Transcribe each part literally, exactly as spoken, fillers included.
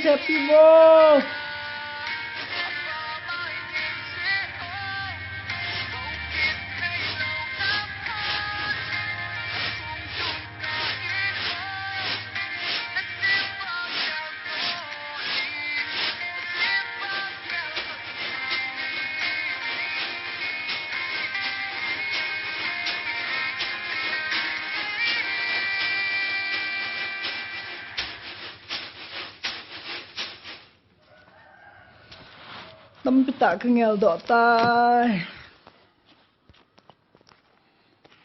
Happy mo. Tampi tah ka ngeldoh tai.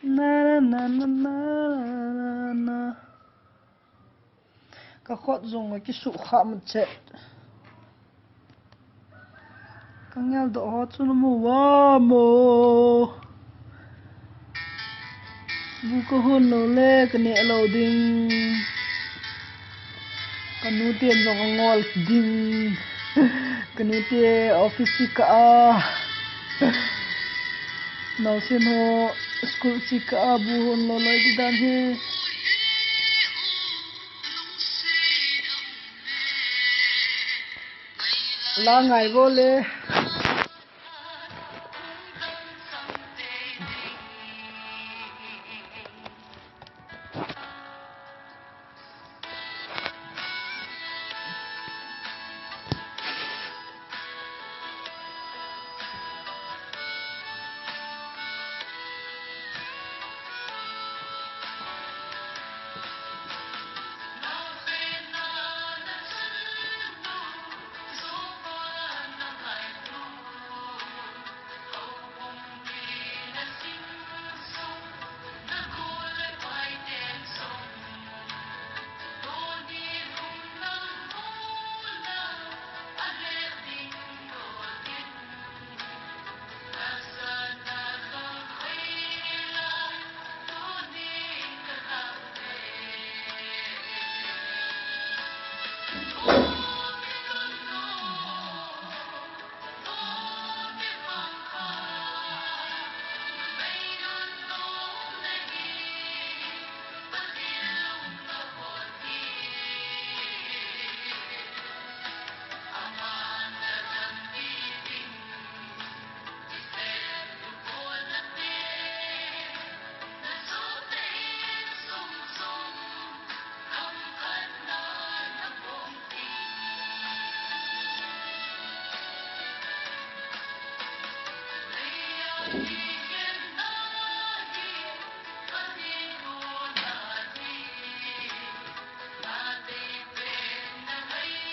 Na, na, na, na, na, na, na. Ka khut jong a kisuh kha mat chet. Ka ngeldoh ho chu na mu uvam o. Bu ka hon lou le ka neh lou ding. Ka nu ten jong angol ding. Ka nu te office chi kah a. Naosen ho school chi kah a bu hon lou loi di dan hi. La ngai vo le.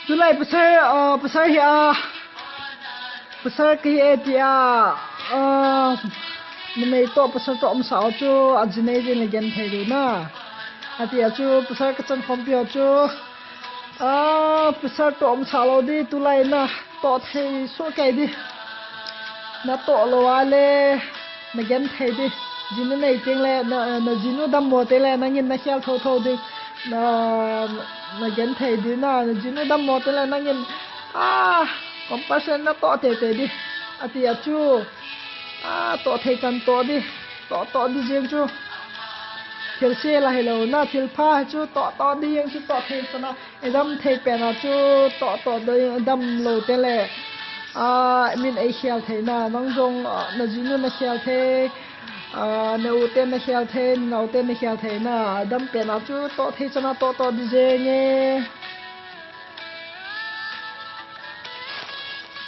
Tulai pasal, ah, pasal hi a, pasal kahi e tia, ah, numei toh pasal toh umsa u chu ajinei din le genthei diu na. Atia chu pasal kachan khompi u chu, ah, pasal toh umsa lou di tulai na toh thei soh kei di. Na toh lou a le, na genthei di. Jinu nei teng le, na, na jinu dammo teng le, nangin na khel thotho di. Na, na genthei di na, na jinu dammo teng le, nangin, ah, compulsion na toh teitei di. Atia chu, ah, toh thei chan toh di. Toh, toh di jeng chu. Thil se la hilou na, thil pha chu toh, toh di jeng chu toh thei chan a. I dam thei pen a chu toh toh di, i dam lou teng le, ah, min ei khel thei na, nang jong, ah, na jinu na khel thei, ah, na u te na khel thei, na nao te na khel thei na, i dam pen a chu toh thei chan a toh toh di jeng e.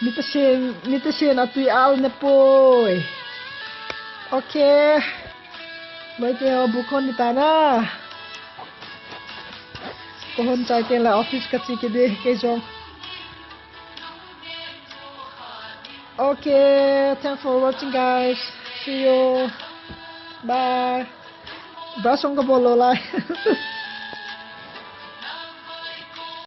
Mita sen, mita sen a tui al ne poi. Okay. Loi te ho bu kon ni ta na. Ko hon chai teng le office ka chi kit di, kei jong. Okay, thanks for watching, guys. See you. Bye. Brush hung ka bol lou lai.